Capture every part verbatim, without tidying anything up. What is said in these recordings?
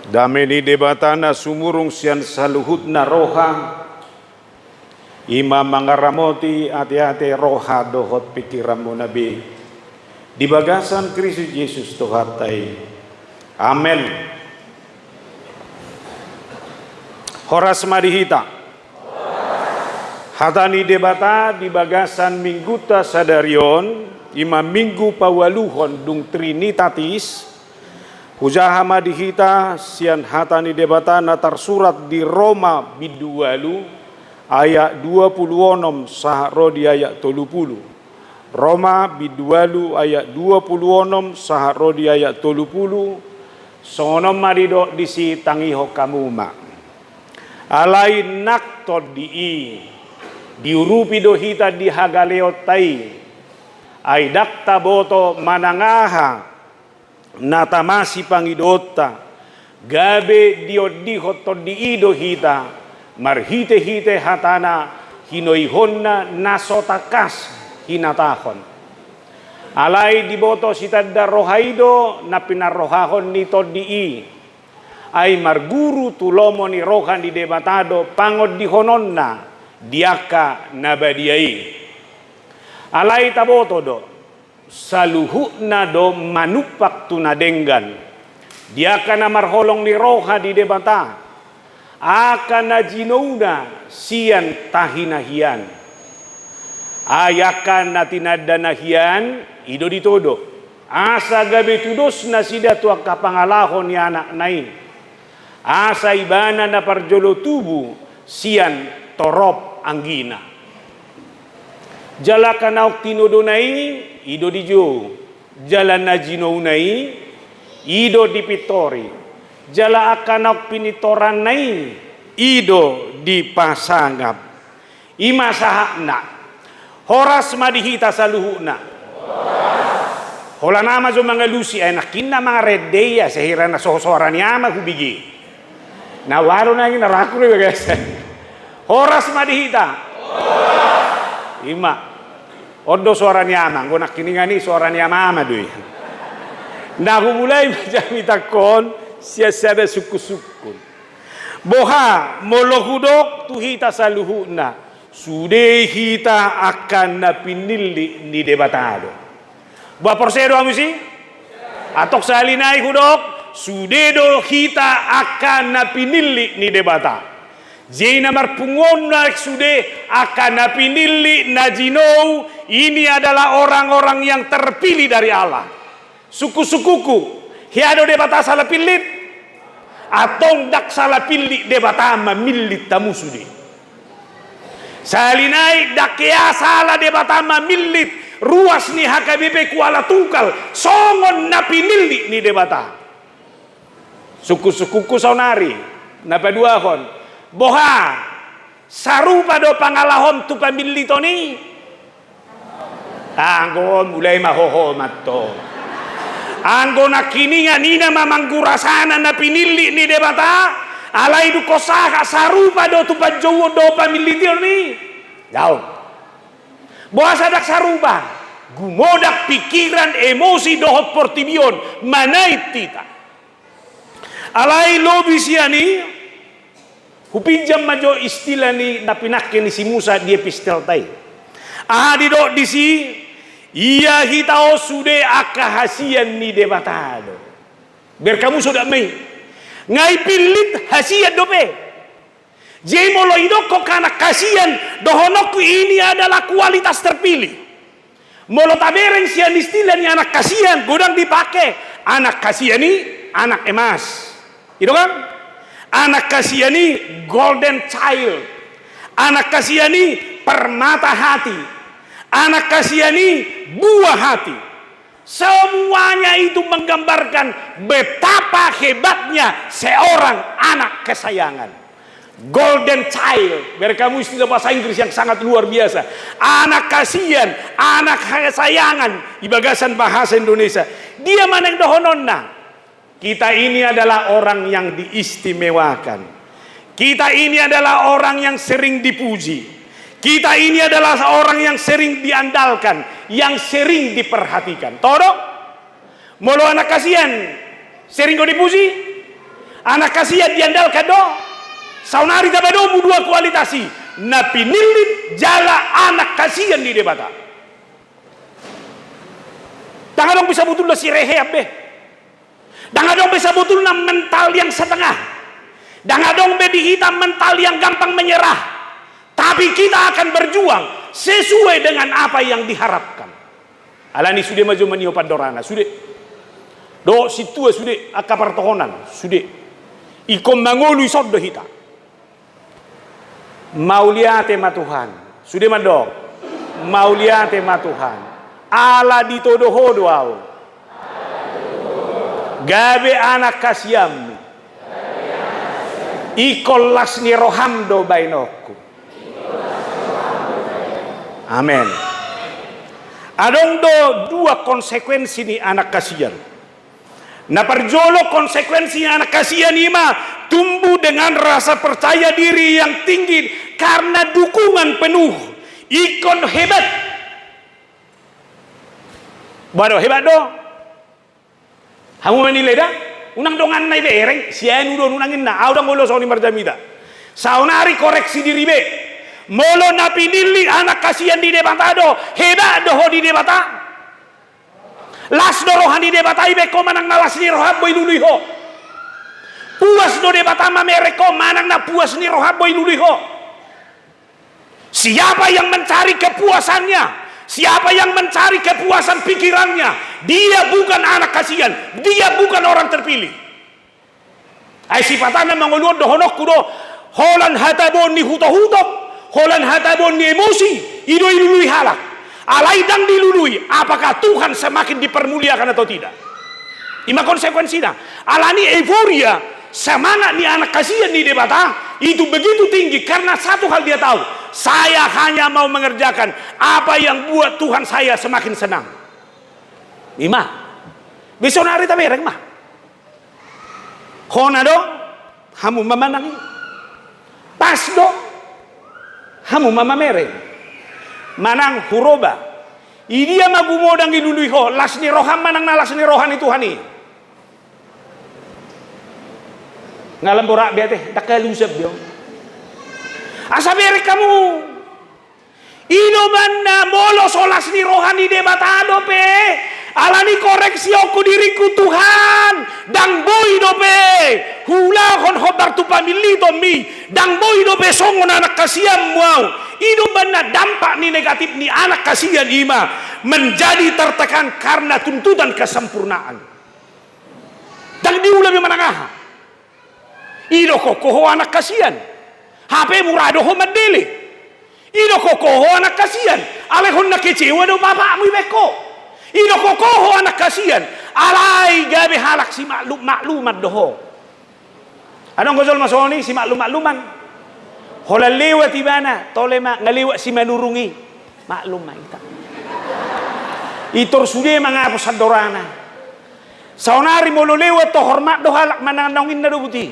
Dame ni Debata na sumurung sian saluhutna roha, i ma mangaramoti ateate, roha dohot pingkiranmuna be di bagasan Kristus Jesus Tuhanta i. Amen. Horas ma di hita. Hata ni Debata di bagasan minggunta sadari on, i ma minggu paualuhon dung Trinitatis, hujaha ma di hita sian hata ni Debata na tarsurat di Roma bindu ualu ayat dua pulu onom sahat ro di ayat tolu pulu. Roma bindu ualu ayat dua pulu onom sahat ro di ayat tolu pulu. Songon on ma didok disi, tangihon hamu ma. Alai nang Tondi i diurupi do hita di hagaleonta i, ai ndang taboto manang aha na tama sipangidoonta, gabe diondihon Tondi i do hita marhitehite hatana, hinoihonna na so tangkas hinatahon. Alai diboto sitanda roha i do na pinarrohahon ni Tondi i. Ai marguru tu lomo ni roha ni Debata do pangondihononna di angka na badia i. Alai taboto do, saluhutna do manumpak tu na denggan di angka na marholong ni roha ni Debata, angka na jinouna sian tahi na hian. Ai angka na tinandana hian i do ditodo, asa gabe tudos nasida tu angka pangalaho ni Anakna i, asa Ibana na parjolo tubu sian torop anggina. Jala angka naung tinodona i, i do dijou. Jala na jinouna i, i do dipintori. Jala angka naung pinintoranna i, i do dipasangap. I ma sahatna. Horas ma di hita saluhutna. Holan ama jo mangalusi, ai nangkin na mangarende i, asa hira na so-, soara ni ama hubege. Na waro nangkin na raku do i bagasan. Horas ma di hita. I ma. On do soara ni ama, anggo nangkiningan i soara ni ama-ama do i. Na humulai ma jamitangkon sian sada sungkunsungkun. Boha molo hudok tu hita saluhutna, sude hita angka na pinillit ni Debata do? Boha, porsea do hamu disi? Antong sahali nai hudok, sude do hita angka na pinillit ni Debata. Jadi na marpunguonna sude angka na pinillit, na jinou, ini adalah orang-orang yang terpilih dari Allah. Sungkunsungkunku, hea do Debata sala pillit? Antong ndang sala pillit Debata mamillit hamu sude. Sahali nai ndang hea sala Debata mamillit ruas ni H K B P Kuala Tungkal songon na pinillit ni Debata. Sungkunsungkunku saonari, na paduahon, boha, sarupa do pangalahom tu pamilliton i? Anggo on mulai ma hohom antong. Anggo nangkiningan i nama manggurasana na pinillit ni Debata, alai dungkon sahat sarupa do tu panjouon dohot pamilliton i? Daong. Boasa ndang sarupa? Gumodang pingkiran, emosi dohot portibi on manait hita. Alai lobi sian i, hupinjam ma jo istilah ni na pinangke ni si Musa di epistelta i. Aha didok disi? Ia hita on sude angka hasian ni Debata do. Bereng hamu sodak ma i. Nga i pillit hasian dope. Jadi molo idokkon anak hasian, dohononku ini adalah kualitas terpilih. Molo tabereng sian istilah ni anak hasian, godang dipake. Anak hasian i anak emas. I do kan? Anak hasian i golden child. Anak hasian i permata hati. Anak hasian i buah hati. Semuanya itu menggambarkan betapa hebatnya seorang anak kesayangan. Golden child, bereng hamu istilah bahasa Inggris yang sangat luar biasa. Anak hasian, anak kesayangan, di bagasan bahasa Indonesia. Dia ma naeng dohononna. Kita ini adalah orang yang diistimewakan. Kita ini adalah orang yang sering dipuji. Kita ini adalah orang yang sering diandalkan, yang sering diperhatikan. Toho do? Molo anak hasian, sering do dipuji? Anak hasian diandalkan do. Saonari tapadomu dua kualitas i, na pinillit jala anak hasian ni Debata. Ndang adong be sabotulna si Rehab be. Ndang adong be sabotulna mental yang setengah. Ndang adong be di hita mental yang gampang menyerah. Tapi kita akan berjuang sesuai dengan apa yang diharapkan. Alani sude ma jolo manihop andorana, sude. Dohot sintua sude, angka partohonan, sude. Ingkon mangolu dison do hita. Mauliate ma Tuhan. Sude mandok. Mauliate ma Tuhan. Ala ditodo Ho do ahu gabe anak hasianMu. Ingkon las ni rohaM do baenonku. Amen. Adong do dua konsekuensi ni anak hasian. Na parjolo, konsekuensi ni anak hasian i ma tumbuh dengan rasa percaya diri yang tinggi karena dukungan penuh. Ingkon hebat. Ba do, hebat do. Hamu manilai da? Unang donganna i bereng, si anu do unang inna, ahu ndang olo songon i marjamita. Saonari koreksi diri be. Molo na pinillit anak hasian ni Debata do, hebat do ho di Debata. Las do roha ni Debata ibaen ho manang na las ni rohaM do ilului ho. Puas do Debata mamereng ho manang na puas ni rohaM do ilului ho. Siapa yang mencari kepuasannya, siapa yang mencari kepuasan pikirannya, dia bukan anak hasian, dia bukan orang terpilih. Ai sipatanna mangolu on dohononku do, holan hataboan ni hutohutok, holan hataboan ni emosi, i do ilului halak. Alai ndang dilului, apakah Tuhan semakin dipermuliakan atau tidak? I ma konsekuensina. Alani euforia, semangat ni anak hasian ni Debata itu begitu tinggi karena satu hal dia tahu, saya hanya mau mengerjakan apa yang buat Tuhan saya semakin senang. I ma. Be saonari tabereng ma. Hona do, hamu ma manang i. Pas do, hamu ma mamereng. Manang huroba. Idia ma gumodang ilului ho, las ni rohaM manang na las ni roha ni Tuhan i? Nga lam borat be ate, ndang halusap be on. Asa bereng hamu. I do umbahen na molo so las ni roha ni Debata dope, alani koreksionku diringku Tuhan, ndang boi dope huulahon hombar tu pamillitonMi, ndang boi dope songon anak hasianMu ahu. I do umbahen na dampak ni negatif ni anak hasian i ma menjadi tertekan karena tuntutan kesempurnaan. Ndang diula be manang aha. Idok ho ho anak hasian. Hape mura do ho mandele. Idok ho ho anak hasian. Alai hon na kecewa do bapakmu ibaen ho. Idok ho ho anak hasian. Alai gabe halak simaklum-makluman do ho. Adong do jolma songon i simaklum-makluman. Holan lewat ibana, tole ma, nga lewat Simanurung i. Maklum ma hita. Itor sude mangapus andorana. Saonari molo lewat, to hormat do halak manang naung inna do buti.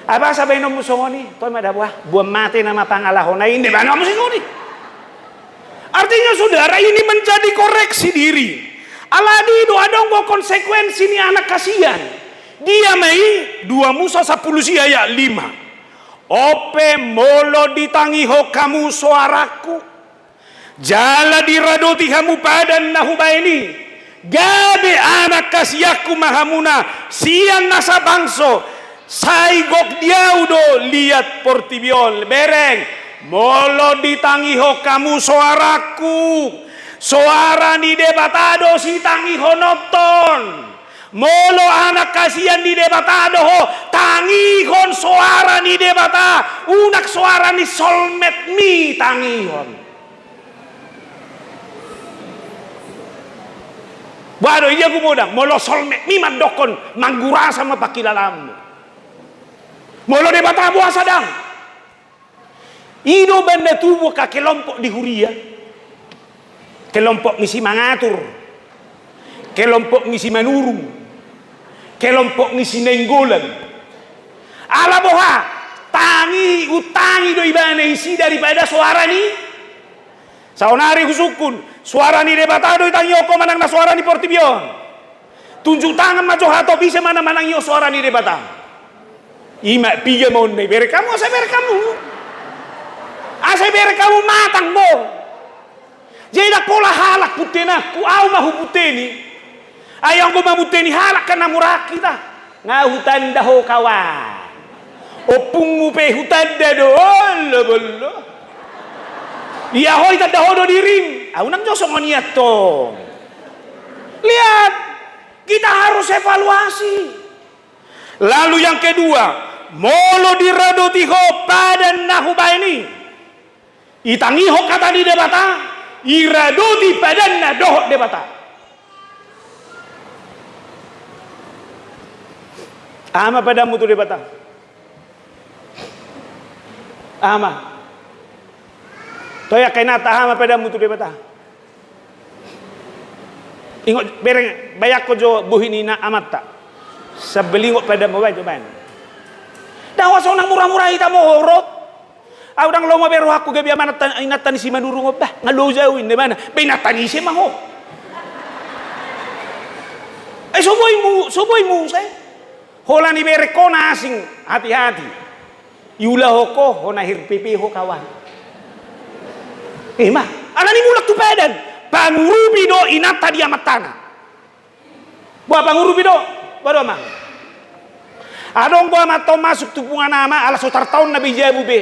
Ai boasa baenonmu songon i? Toe ma da boha, boan mate nama pangalahona i, inda baenonmu songon i. Artinya, saudara, ini menjadi koreksi diri. Alani do adong do konsekuensi ni anak hasian. Dia ma i, dua Musa sampulu sia ayat lima. On pe molo ditangihon hamu soarangku, jala diradoti hamu padan na hubaen i, gabe anak hasianku ma hamuna sian nasa bangso, sai gok di ahu do liat portibi on. Bereng, molo ditangihon hamu soarangku, soara ni Debata do sitangihononton. Molo anak hasian ni Debata do ho, tangihon soara ni Debata, unang soara ni solmetmi tangihon. Boha do, idia gumodang, molo solmetmi mandokkon, manggurasa ma pangkilalaanmu. Molo Debata boasa ndang. I do umbahen na tubu angka kelompok di huria. Kelompok ni si Mangatur. Kelompok ni si Manurung. Kelompok ni si Nainggolan. Ala boha, tangi, untangi do ibana isi daripada soara ni. Saonari husungkun, soara ni Debata do itangihon ho manang na soara ni portibi on. Tunjuk tangan ma jo hatop ise ma na manangihon soara ni Debata. I ma piga ma on na ibereng hamu, asa ibereng hamu. Asa ibereng hamu matang do. Jadi ndang pola halak puntenanku, au ma hupunteni. Ai anggo mamunteni halak kan na murah hita. Nga hutanda ho kawan. Ompungmu pe hutanda do, olo bollo. Ia ho itanda ho do dirim. Au nang jo songon i antong. Lihat, kita harus evaluasi. Lalu yang kedua, molo diradoti ho padan na hubaen i, itangihon hata ni Debata, iradoti padanna dohot Debata. Aha ma padanmu tu Debata? Aha ma? Toe angka inanta, aha ma padanmu tu Debata? Ingot bereng, bayangkon jo bohi ni amanta. Sambil ingot padanmu, baen jo, baen. Ndang, asa unang murah-murah hita, morot. Au ndang lomo be rohangku gabe amanta, inanta ni si Manurung on, bah, nga loja au inna ibana. Bah, inanta ni ise ma ho? Eh, so boi mu, so boi muse. Holan ibereng ho na asing, hati-hati. Iulahon ho, ho na R P P ho kawan. Eh, ma, alani mulak tu padan. Pangurupi do inanta di amantana. Boha pangurupi do? Boha do, amang? Adong do amanta on masuk tu punguan ama, ala so tartaon na be i jabu be.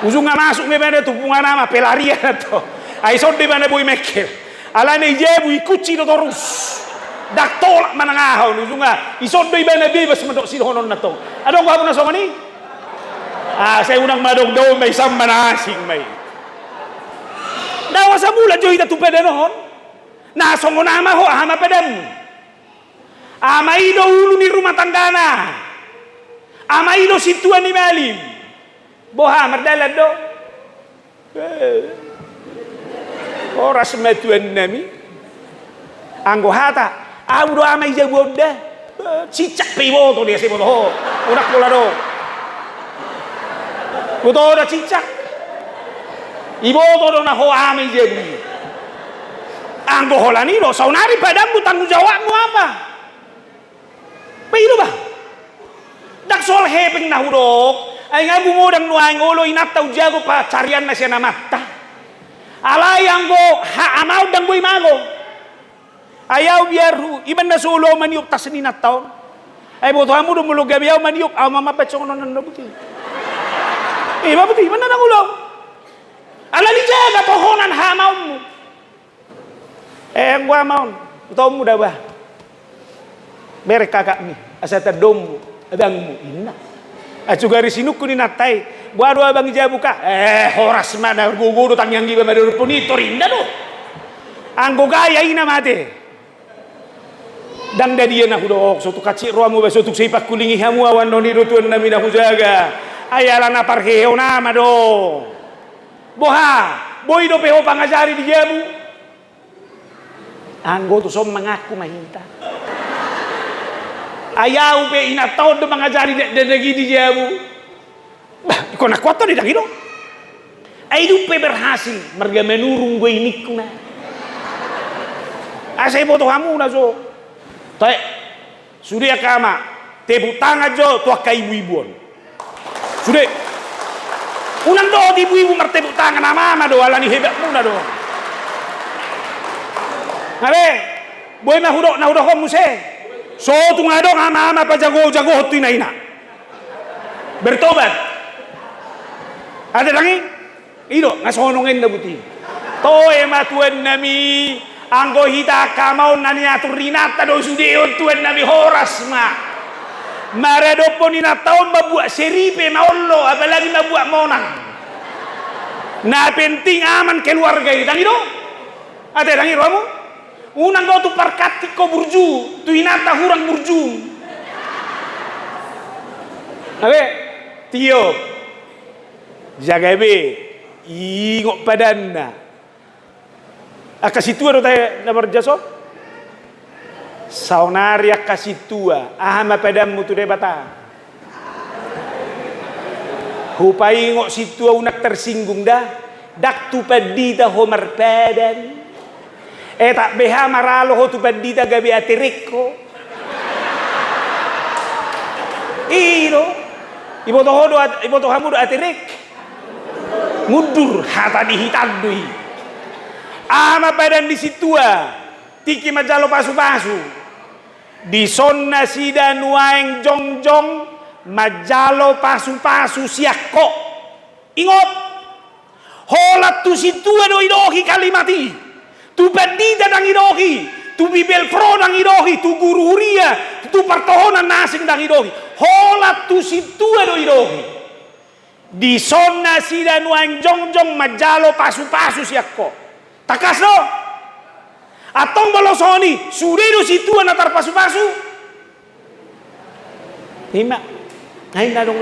Ujungna masuk ma ibana tu punguan ama, pelarian antong. Ai ison do ibana boi mengkel. Alana i jabu, ikunci do torus. Ndang tolap manang aha on, ujungna ison do ibana bebas mandok sidohononna antong. Adong do hamu na songon i? Ah, sai unang ma adong do, ma ison ma na asing ma i. Ndang, asa mulak jo hita tu padan on. Na songon aha ma ho, aha ma padanmu? Ama i do ulu ni rumah tanggana. Ama i do sintua ni malim. Boha, mardalan do? Eh. Horas ma tuannami. Anggo hata, au do ama i jabu on da. Eh, cicak pe iboto do, asa iboto ho. Unang pola do. Boto do cicak. Iboto do na ho ama i jabu i. Anggo holan i do, saonari padanmu, tanggung jawabmu apa? Bah, i do, bah. Ndang soal hepeng na hudok, ai nga gumodang nuaeng olo inanta umjago pansarianna sian amanta. Alai anggo hak ama on ndang boi mago. Ai au biar hu, iba na so olo au maniop tas ni inanta on. Ai boto hamu do molo gabe au maniop, au ma mambaen songon on na buti. Iba buti, iba na ndang olo au. Alani jaga tohonan hak amaonmu. Eh, anggo ama on, utaonmu da bah. Bereng kakakmi, asa tandaonmu, abangmu, inna. Asugari sinungkun inanta i, boha do abang i jabu ka? Eh, horas ma, na gogo do tangiang iba ma dohot ponitor, inna do. Anggo gaya i na mate. Ndang da dia na hudok, so tung hansit rohamu bah, so tung sai pangkulingi hamu au, annon i do tuannami na hujaga. Ai alana parheheon ama do. Boha, boi dope ho pangajari di jabu? Anggo tuson mangaku ma hita. Ai au pe inanta on do mangajari dakdanak i di jabu. Bah, ingkon na kuat do, ndang i do. Ai dung pe berhasil, marga Manurung do i ningku na. Asa iboto hamu na jo. Toe. Sude angka ama, tepuk tangan jo tu angka ibu-ibu on. Sude. Unang dohot ibu-ibu martepuk tangan, ama-ama do, alani hebatmuna do. Nga be, boi ma hudok na hudokhon muse. So tung adong ama-ama pajago-jagohon tu ina-ina. Bertobat. Ate ndang i? I do, nga songon on ninna buti. Toe ma tuannami, anggo hita angka ama on na niatur ni inanta do sude on tuannami, horas ma. Maradophon inanta on mambuat siripe ma olo, apalagi mambuat monang. Na penting aman keluarga i, ndang i do? Ate ndang i rohamu? Unang do tu parkantik ho burju, tu inanta hurang burju. Nga be, tio. Jaga be, ingot padanna. Angka sintua do tahe na marjaso on? Saonari angka sintua, aha ma padanmu tu Debata? Hupaingot sintua, unang tersinggung da, ndang tu pandita ho marpadan. Etak beha maralo ho tu pandita gabe aterek ho. I Iboto ho do at-, iboto hamu do aterek? Mundur, hata di hita do i. Aha ma padan ni sintua tingki manjalo pasupasu? Dison nasida nuaeng jongjong manjalo pasupasu sian ho. Ingot, holan tu sintua do idohi kalimat i. Tu pandita ndang idohi, tu bibelvrouw ndang idohi, tu guru huria, tu partohonan na asing ndang idohi. Holan tu sintua do idohi. Dison nasida nuaeng jongjong manjalo pasupasu sian ho. Tangkas do? Antong molo songon i, sude do sintua na tarpasupasu? Ima. Ai na dong.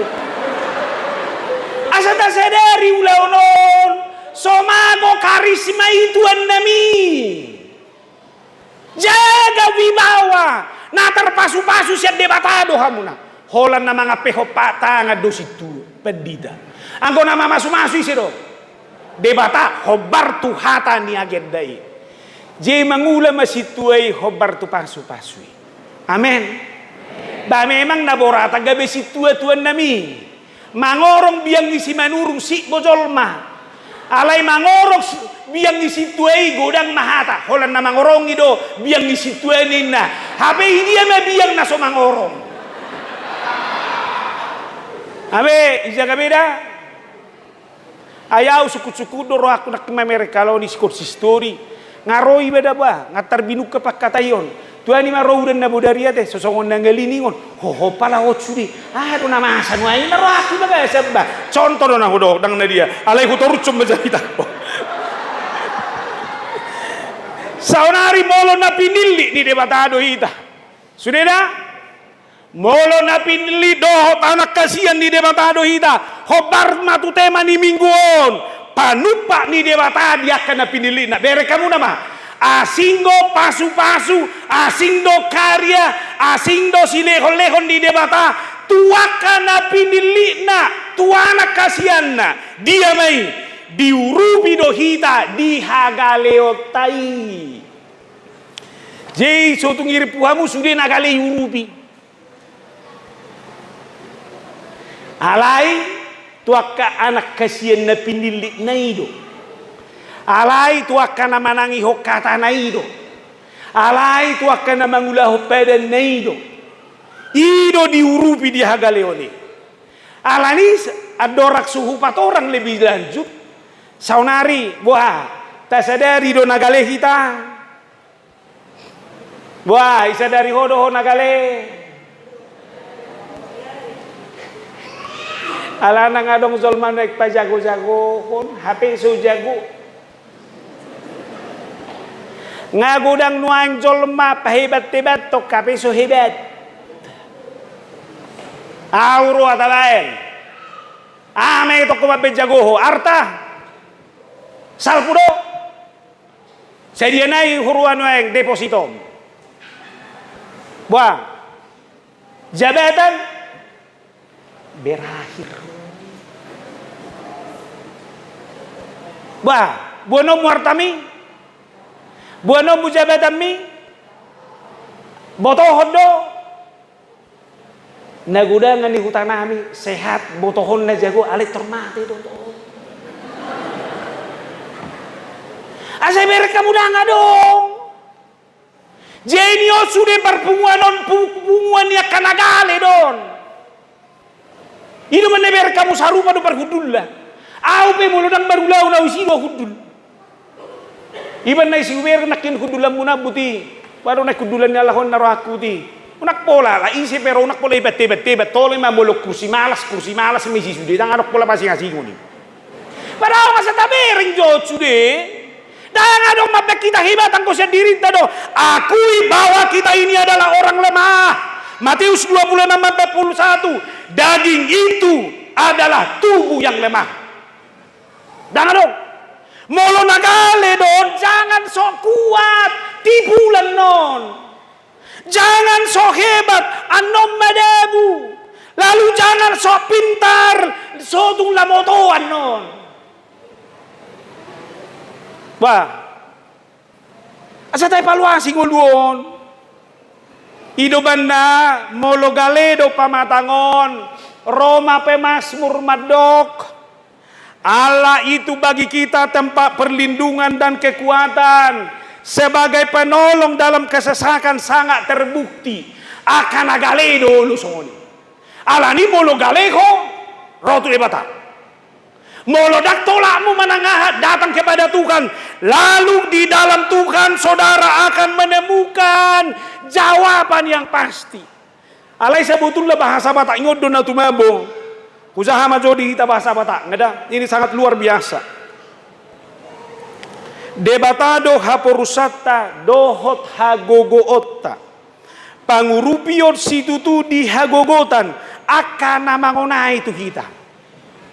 Asa tasadari ulaon on, so mago karisma i tuannami. Jaga wibawa na tarpasupasu sian Debata do hamuna. Holan na mangampehon patangan do sintua, pandita. Anggo na mamasumasu ise do? Debata, hombar tu hata ni agenda i. Jadi mangula ma sintua i hombar tu pasupasu i. Amen. Ba memang na boratan gabe sintua tuannami. Mangorong biang ni Simanurung, sik bo jolma. Alai mangorong si-, biang ni sintua i godang ma hata. Holan na mangorongi do biang ni sintua i ninna. Hape i dia ma biang na so mangorong? Abe, ija gabe da? Ai au sungkun-sungkun do rohangku nangkin mamereng halani si konsistori. Nga ro iba da ba, nga tarbinungka pangkataion. Tuani ma ro udan na bodari ate, so songon na ngaliningon. Ho, ho pala on sude. Aha do na masa nuaeng ma rohangku bagasa ba. Contoh do na hudohot, ndang na dia. Alai hutorushon ma jamita. Saonari molo na pinillit ni Debata do hita. Sude da? Molo na pinillit dohot anak hasian ni Debata do hita, hombar ma tu tema ni minggu on, panumpak ni Debata di angka na pinillitna. Bereng hamuna ma, asing do pasupasu, asing do karya, asing do silehon-lehon ni Debata tu angka na pinillitna, tu anak hasianna. Dia ma i? Diurupi do hita di hagaleonta i. Jadi so tung irimpu hamu sude na gale iurupi. Alai tu angka anak hasian na pinillitna i do. Alai tu angka na manangihon hatana i do. Alai tu angka na mangulahon padanna i do. I do diurupi di hagaleon i. Alani s-, andorang so hupatorang lebih lanjut, saonari, boha, tasadari do na gale hita? Boha, isadari ho do ho na gale? Alana nga adong jolma naeng pajago-jagohon, hape so jago. Nga godang nuaeng jolma pahebat-hebathon, hape so hebat. Au ro hata baen. Aha ma etongku mambaen jago ho? Arta? Salpu do? Sadia nai huroha nuaeng depositom? Boha? Jabatan? Berakhir. Boha? Boanonmu artami? Boanonmu jabatanmi? Botohon do? Na godang ni hutanami sehat, botohonna jago, alai tor mate do. Asa ibereng hamu, ndang adong. Jadi on sude parpunguan on, pu-, punguan ni angka na gale do on. I do umbahen na ibereng hamu, sarupa do parhundulna. Au pe molo ndang marulaon au, isi do hundul. Iba na isi hubereng nangkin hundulanmuna, buti. Baru naeng hundulan ni halak on na rohangku, buti. Unang pola, alai ise pe ro, unang pola ibat-ibat, ibat tole ma molo kursi malas, kursi malas ma isi sude, ndang adong pola pasingasingon i. Padahal asa tabereng jo sude. Ndang adong mambaen hita hebat anggo sian dirinta do. Akui bahwa kita ini adalah orang lemah. Matius dua puluh enam ayat empat puluh satu. Daging itu adalah tubuh yang lemah. Ndang adong. Molo na gale do on, jangan sok kuat, tipu annon. Jangan sok hebat, annon madabu. Lalu jangan sok pintar, so tung lam oto annon. Bah. Asa taevaluasi ngolu on. I do umbahen na molo gale do pamatang on, Ro ma pemazmur mandok, Allah itu bagi kita tempat perlindungan dan kekuatan, sebagai penolong dalam kesesakan sangat terbukti. Angka na gale do olo songon i. Alani molo gale ho, ro tu Debata. Molo ndang tolapmu manang aha, datang kepada Tuhan, lalu di dalam Tuhan saudara akan menemukan jawaban yang pasti. Alai sebetulna bahasa Batak, ingot do na tumabo. Hujaha ma jo di hita bahasa Batak, nga da? Ini sangat luar biasa. Debata do haporusanta dohot hagogoonta. Pangurupion situtu di hagogotan, angka na mangonai tu hita.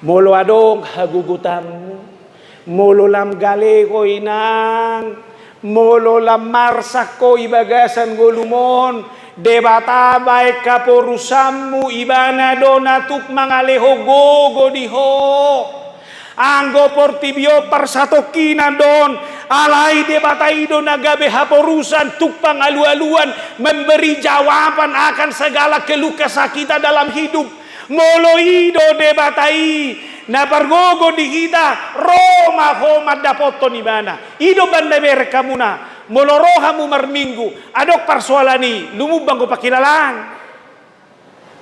Molo adong hagogotanmu, molo lam gale ho inang, molo lam marsak ho i bagasan ngolum on, Debata baen haporusanmu, Ibana do na tuk mangalehon gogo di ho. Anggo portibi on parsatongkinan do on, alai Debata i do na gabe haporusan, tuk pangalualuan, memberi jawaban akan segala keluh kesah kita dalam hidup. Molo i do Debata i na pargogo di hita, ro ma ho mandapothon Ibana. I do umbahen na ibereng hamuna, molo ro hamu marminggu, adong parsoalan i, lumumba anggo pangkilalaan.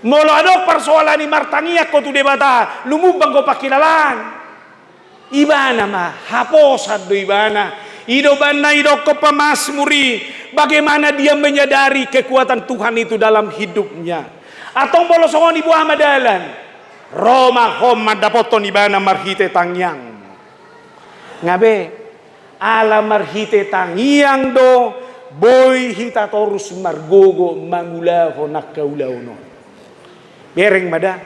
Molo adong parsoalan i, martangiang ho tu Debata, lumumba anggo pangkilalaan. Ibana ma, haposan do Ibana. I do umbahen na idokkon pemazmur i, bagaimana dia menyadari kekuatan Tuhan itu dalam hidupnya. Antong molo songon i, boha ma dalan? Ro ma ho mandapothon Ibana marhite tangiang. Nga be, ala marhite tangiang do boi hita torus margogo mangulahon angka ulaon on. Bereng ma da,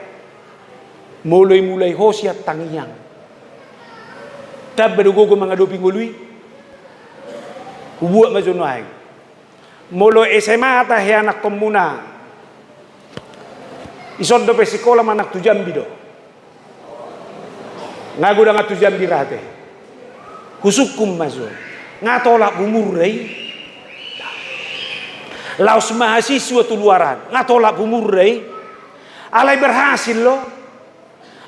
molo imulai ho sian tangiang, tamba do gogo mangadopi ngolu i. Hubuat ma jo nuaeng. Molo S M A tahe anakkonmuna, ison dope sikola manang tu Jambi do? Nga godang tu Jambi rate. Husungkun ma jo, nga tolap umurna i. Laos mahasiswa tu luaran, nga tolap umurna i. Alai berhasil do.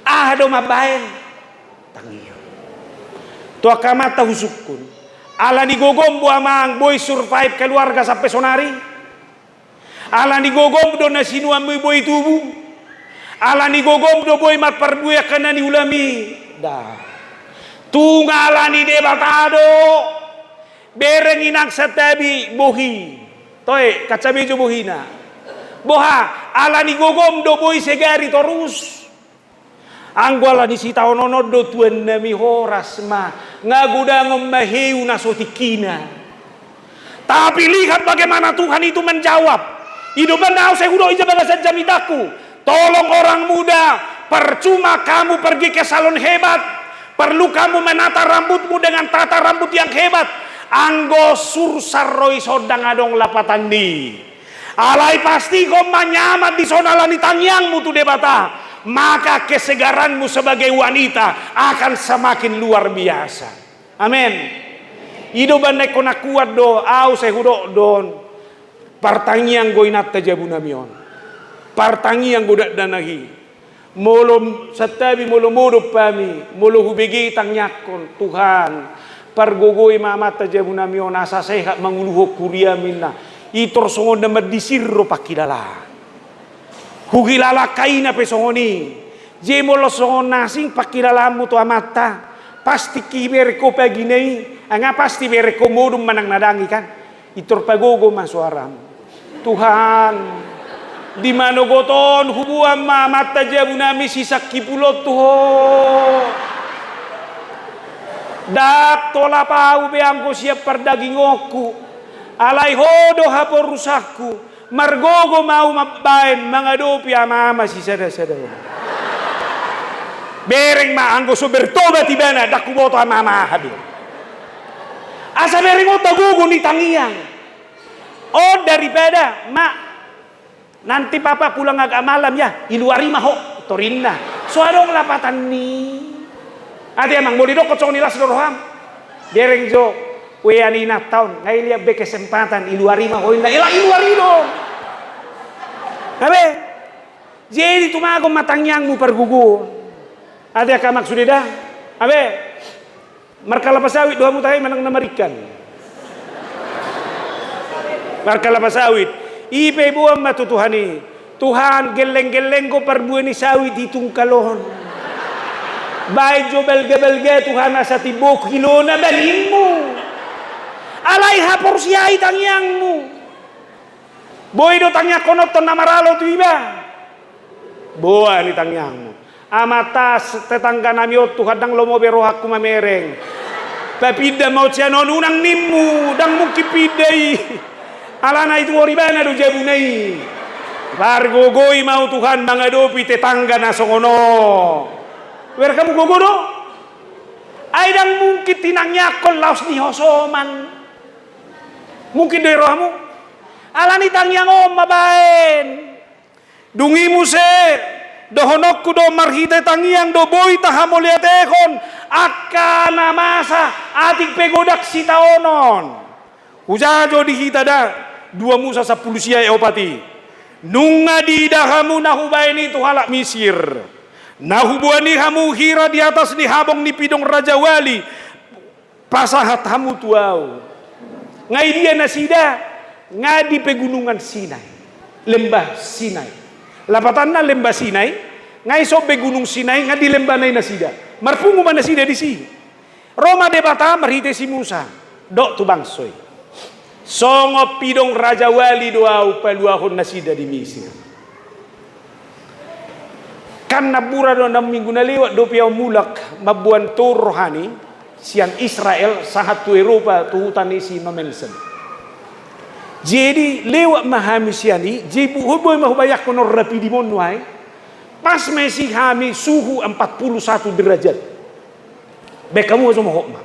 Aha do mambaen? Tangiang. Tu angka amanta husungkun, alani gogom do amang boi survive keluarga sampe sonari? Alani gogom do na sinuanmu i boi tubu? Alani gogom do boi marparbue angka na niulam i? Nda. Tung alani Debata do. Bereng inang santabi bohi. Toe, kaca bejo bohina. Boha, alani gogom do boi segari torus? Anggo alani sitaonon on do tuan nami, horas ma, nga godangon ma heu na so tingkina. Tapi lihat bagaimana Tuhan itu menjawab. I do umbahen na au sai hudok i di bagasan jamitangku. Tolong orang muda, percuma kamu pergi ke salon hebat, perlu kamu menata rambutmu dengan tata rambut yang hebat. Anggo sursar ro i, songon ndang adong lapatan ni. Alai pastihon ma nyaman dison alani tangiangmu tu Debata, maka kesegaranmu sebagai wanita akan semakin luar biasa. Amen. I do umbahen na ingkon na kuat do, au sai hudok do on. Partangiang do inanta jabu nami on. Partangiang do dakdanak i. Molo santabi, molo modom hami, molo hubege tangiangkon, Tuhan, pargogoi ma amanta jabu nami on asa sehat manguluhon huriaM, ninna. I tor songon na mandisir do pangkilalaan. Huhilala angka ina pe songon i. Jadi molo songon na asing pangkilalaanmu tu amanta, pasti hubereng ho pagina i, nga pasti bereng ho modom manang na dang i kan. I tor pagogo ma soaram. Tuhan, di manogot on huboan ma amanta jabu nami si Sangkipul on tu Ho. Ndang tolap ahu be anggo sian pardagingonku, alai Ho do haporusanku, margogo ma ahu mambaen mangadopi ama-ama sisada-sada on. Bereng ma anggo so bertobat ibana, ndang huboto ama-ama aha be. Asa bereng on da gogo ni tangiang. On daripada, "Mak, nanti Papa pulang agak malam ya, i luar i ma ho," torinna. So adong lapatan ni. Ate amang, molo didokkon songon i las do roham. Bereng jo, wea ni inanta on, nga i liat be kesempatan, i luar i ma ho inna. Ela i luar i do. Nga be. Jadi tumagon ma tangiangmu pargogoon. Ate angka amang sude da. Abe. Markalapa sawit do hamu tahe manang na maringkan. Markalapa sawit. I pe boan ma tu Tuhan i. Tuhan, gelleng-gelleng do parbue ni sawit di tungkal on. Baen jo balga-balga Tuhan asa timbo kilona balingmu. Alai haporseai tangiangmu. Boi do tangiangkononton na maralo tu iba. Boan i tangiangmu. Amanta, tetangga nami on Tuhan, ndang lomo be rohangku mamereng. Papinda ma on sian on, unang nimmu, ndang mungkin pinda i. Alana i tu ibana do jabuna i. Pargogoi ma au Tuhan mangadopi tetangga na songon on. Bereng hamu gogo do? Ai ndang mungkin tinangiangkon laos nihosoman. Mungkin do i rohamu? Alani tangiang on ma baen. Dung i muse, dohononku do marhite tangiang do boi tahamauliatehon angka na masa, atik pe godang sitaonon. Hujaha jo di hita da, dua Musa sampulu sia ayat opat i. Nunga diida hamu na hubaen i tu halak Misir. Na huboan i hamu hira di atas ni habong ni pidong rajawali, pasahat hamu tu au. Nga i dia nasida? Nga di pegunungan Sinai. Lembah Sinai. Lapatanna lembah Sinai, nga i so be gunung Sinai, nga di lembah na i nasida. Marpungu ma nasida disi. Ro ma Debata marhite si Musa. Dok tu bangso i. Songon pidong rajawali do au paluahon nasida di Misir. Kan nammura do na minggu na lewat dope au mulak mamboan tour rohani sian Israel sahat tu Eropa tu huta ni si No Man's Land. Jadi lewat ma hami sian i, jadi boi ma hubayangkon on rapidimon nuaeng. Pas ma disi hami suhu empat puluh satu derajat. Baen hamu, so mohop ma.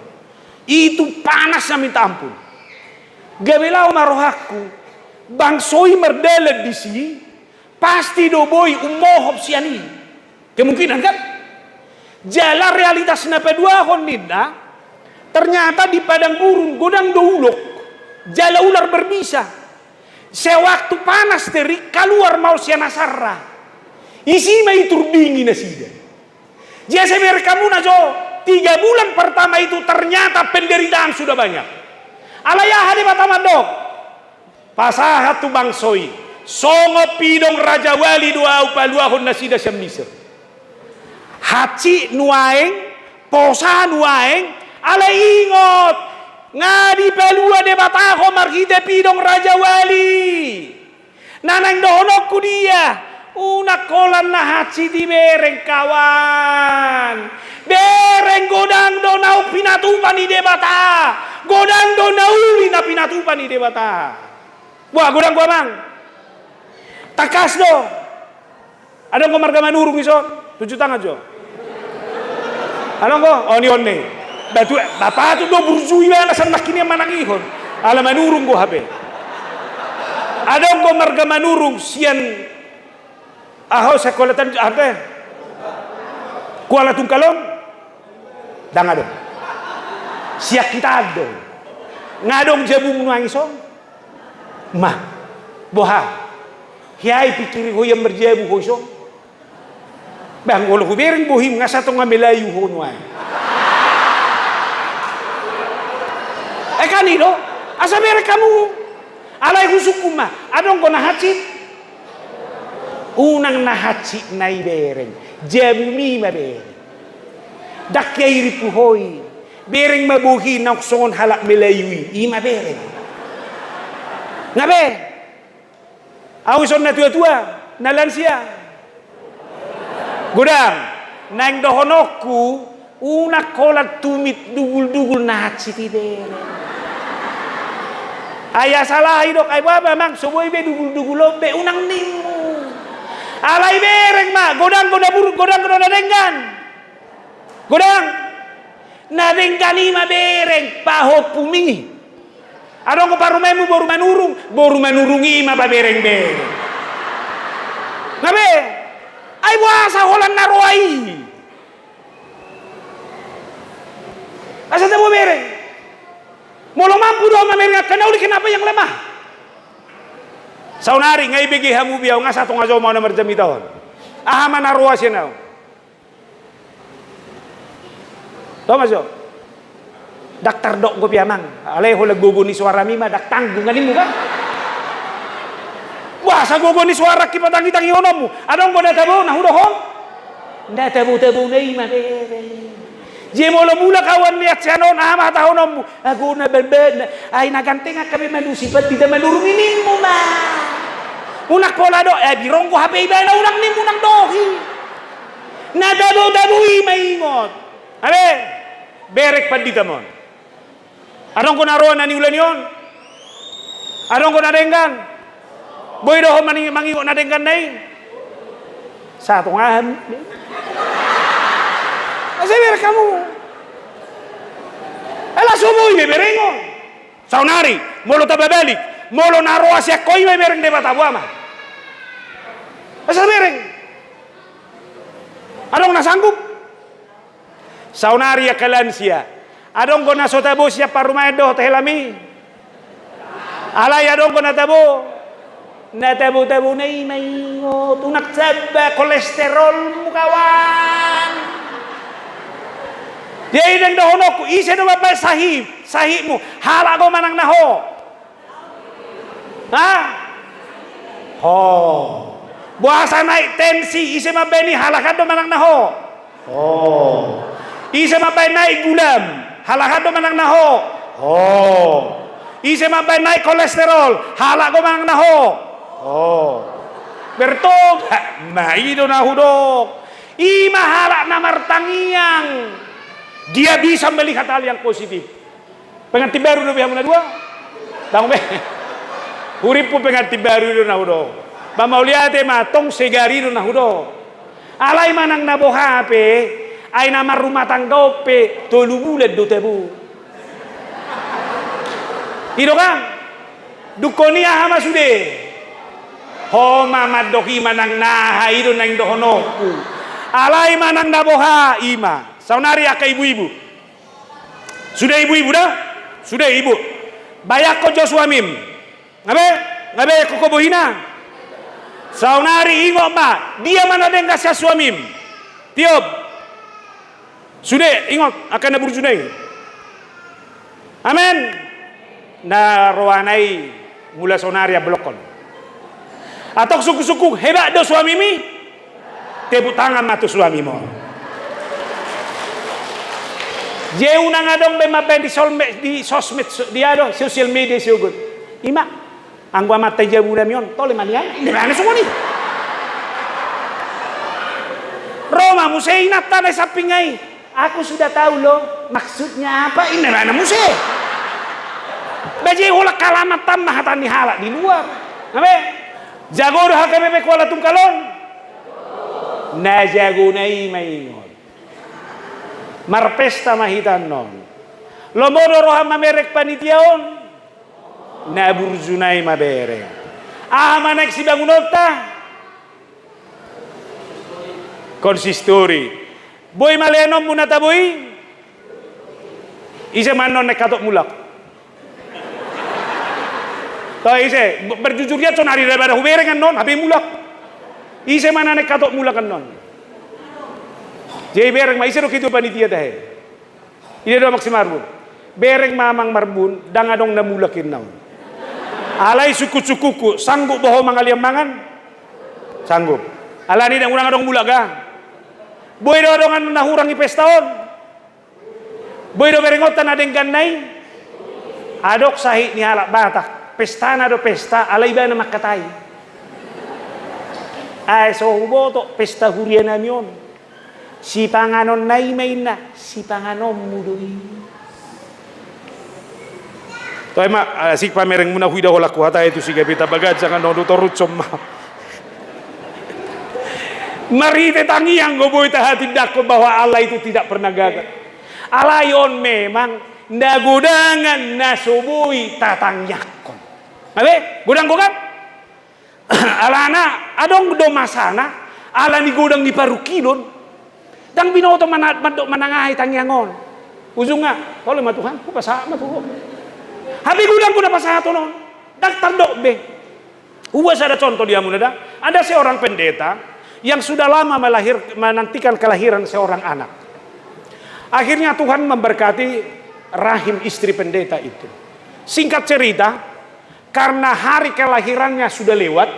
Itu panas na minta ampun. Gabe laho ma rohangku, bangso i mardalan disi, pasti do boi ummohop sian i. Kemungkinan kan? Jala realitas na paduahon ninna, ternyata di padang gurun godang do ulok, jala ular berbisa. Sewaktu panas terik, kaluar ma on sian asarna. Disi ma i turdingi nasida. Jadi asa bereng hamu na jo, tiga bulan pertama itu ternyata penderitaan sudah banyak. Alai aha Debata mandok? Pasahat tu bangso i, songon pidong rajawali do au paluahon nasida sian Misir. Hansit nuaeng, posa nuaeng, alai ingot, nga dipalua Debata ho marhite pidong rajawali. Na naeng dohononku dia? Unang holan na hansit i bereng, kawan. Bereng, godang do naung pinatupa ni Debata. Godang do na uli na pinatupa ni Debata. Buah, godang do, amang. Tangkas do. Adong do marga Manurung dison? Tunjuk tangan jo. Adong do? Oh, ni on ni. Batu, bapatu do burju ibana san nangkin i manangihon. Ala Manurung do hape. Adong do marga Manurung sian aha, sekolah tan, aha, Kuala Tungkal on? Ndang adong. Sian hita adong. Nga adong jabumu nuaeng dison? Ma. Boha? Hea i pikiri ho ian marjabu ho dison? Bah, olo hubereng bohim, nga satonga Melayu ho nuaeng. Eh, kan i do? Asa bereng hamu. Alai husungkun ma, adong do na hansit? Unang na hansit na i bereng, jabumi ma bereng. Ndang hea i rimpu ho i. Bereng ma bohi naung songon halak Melayu i, i ma bereng. Nga be? Au dison na tua-tua, na lansia? Godang. Naeng dohononku, unang holan tumit dugul-dugul na hansit i bereng. Ai asa laho didok, ai boha, amang, so boi be dugul-dugul on be, unang nimmu. Alai bereng ma, godang do na burju, godang do na denggan. Godang. Na denggan i ma bereng, pahompumi. Adong do parumaenmu boru Manurung, boru Manurung i ma pabereng-bereng. Nga be? Ai boasa holan na roa i? Asa tabo bereng. Molo mampu do au mamereng angka na uli, kenapa yang lemah? Saonari nga ibege hamu be au, nga satonga jom au na marjamita on. Aha ma na roa sian ahu? Toma jo. Ndang tardok dope amang. Alai holan gogo ni soarami ma ndang tanggung animu kan? Boasa gogo ni soarangki patangi-tangihononmu? Adong do na tabo na hudokhon? Na tabo-tabo na i ma bereng. Jadi molo mulak ahu on, niat sian on, aha ma hatahononmu? Ago na bamban, ai na ganteng angka be manusi pandita manurungi nimmu ma. Unang pola do, eh, bironggo hape ibana unang nimmu unang dohi. Na tabo-tabo i ma ingot. Abe, bereng pandita mon. Adong do na roa na niula ni on? Adong do na denggan? Boi do ho mani-, mangingot na denggan na i? Satonga aha. Asa bereng hamu. Ala so boi be berengon. Saonari, molo tababalik, molo na roa sian ho i ma bereng Debata boha ma? Asa bereng. Adong na sanggup? Saonari angka lansia, adong do na so tabo sian parumaen dohot helam i? Alai adong do na tabo? Na tabo-tabo na i ma ingot, unang samba kolesterolmu kawan. Jadi ndang dohononku, ise do mambaen sahit, sahitmu, halak do manang na ho? Ha? Ho. Boasa naik tensi, ise mambaen i, halahan do manang na ho? Ho. Ise mambaen naik gulam, halahan do manang na ho? Ho. Ise mambaen naik kolesterol, halak do manang na ho? Ho. Bertobat ma, i do na hudok. I ma halak na martangiang. Dia bisa melihat hal yang positif. Pengantin baru do be hamu na dua? Tanggung be. Hurippu pengantin baru do na hudok. Ba mauliate ma, tong segar i do na hudok. Alai manang na boha pe, ai na marrumah tangga on pe tolu bulan do tabo. I do kan? Dungkon i aha ma sude? Ho ma mandok i manang na aha, i do naeng dohononku. Alai manang na boha, i ma. Saonari angka ibu-ibu. Sude ibu-ibu da? Sude ibu. Bayangkon jo suamim. Nga be? Nga be ho bohina? Saonari ingot ma, dia ma na denggan sian suamim? Tiop. Sude, ingot, angka na burju na i. Amen. Na roa na i, mula saonari amblongkon. Antong sungkun-sungkun, hebat do suamim i? Tepuk tangan ma tu suamim on. Jadi unang adong be mambaen di solme-, di sosmed, so-, di aha do, sosial media siogot. I ma, anggo amanta i jabu nami on, tole ma nian, inda ma na songon i. Ro ma muse inanta na i sampingna i. Aku sudah tahu loh maksudnya apa, inda ma na muse. Ba jadi holan halaman tamba hata ni halak di luar. Nga be? Jago do H K B P Kuala Tungkal on? Na jago na i ma ingot. Marpesta ma hita annon. Lomo do roham mamereng panitia on? Na burju na i ma bereng. Aha ma naeng sibangunonta? Konsistori. Boi ma lehenonmu na tabo i? Ise ma annon naeng hatop mulak? To ise, berjujur ia, sonari ra bada hubereng annon, hape mulak. Ise ma na naeng hatop mulak annon? Jadi bereng ma, ise do ketua panitia tahe? Ida do amang si Marbun. Bereng ma amang Marbun, ndang adong na mulak inna on. Alai sungkun-sungkunku, sanggup do ho mangalian mangan? Sanggup. Alani ndang unang adong mulak ga? Boi do adong annon na hurang i pesta on? Boi do berengonta na denggan na i? Adong sahit ni halak Batak, pestana do pesta, alai ibana mangkatai. Ai so huboto pesta huria nami on. Sipanganon na i ma inna, sipanganonmu do i. Toe ma, asik pamerengmuna, huida holan huhatai tu si Gabita Baganjang annon, do toruson ma. Marhite tangiang do boi tahatindangkon bahwa Allah itu tidak pernah gagal. Alai on memang na godangan na so boi tatangiangkon. Nga be, godang do kan? Alana, adong do masana, ala ni godang ni parungkilon. Ndang binoto mana-, mandok manang aha i tangiang on. Ujungna, tole ma Tuhan, hupasahat ma tu Ho. Hape godang do na pasahaton on. Ndang tardok be. Huboan sada contoh di hamuna da. Ada seorang pendeta, yang sudah lama melahir-, menantikan kelahiran seorang anak. Akhirnya Tuhan memberkati rahim istri pendeta itu. Singkat cerita, karena hari kelahirannya sudah lewat,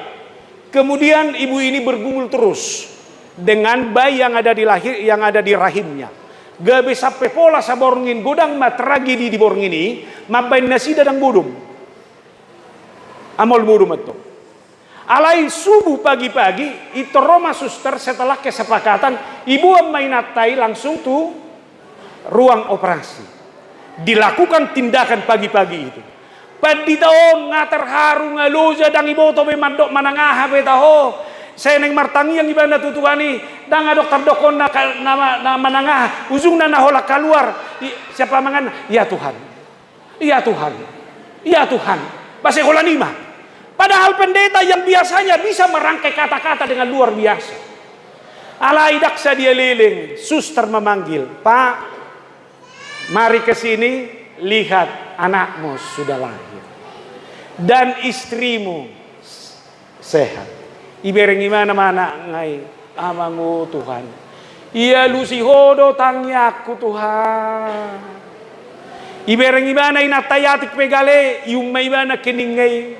kemudian ibu ini bergumul terus dengan bayi yang ada di lahir, yang ada di rahimnya. Gabe sampe pola saborngin, godang ma tragedi di borngin i, mambaen nasida ndang modom. Amol modom antong. Alai subuh pagi-pagi, intor ro ma suster, setelah kesepakatan, iboan ma inanta i langsung tu ruang operasi. Dilakukan tindakan pagi-pagi itu. Pandita on nga terharu, nga loja, ndang iboto be mandok manang aha be taho. Sai naeng martangiang ibana tu Tuhan i, ndang adong tardokkon na, na, na manang aha, ujungna na holan kaluar. I, siapa mangan? Ya Tuhan. Ya Tuhan, ya Tuhan, base holan i ma. Padahal pendeta yang biasanya bisa merangkai kata-kata dengan luar biasa. Alai ndang sadia leleng, suster memanggil, "Pak, mari ke sini, lihat anakmu sudah lahir. Dan istrimu sehat." Ibereng ibana ma anakna i, "Amang, o Tuhan, ialusi Ho do tangiangku, Tuhan." Ibereng ibana inanta i atik pe gale, ium ma ibana keningna i.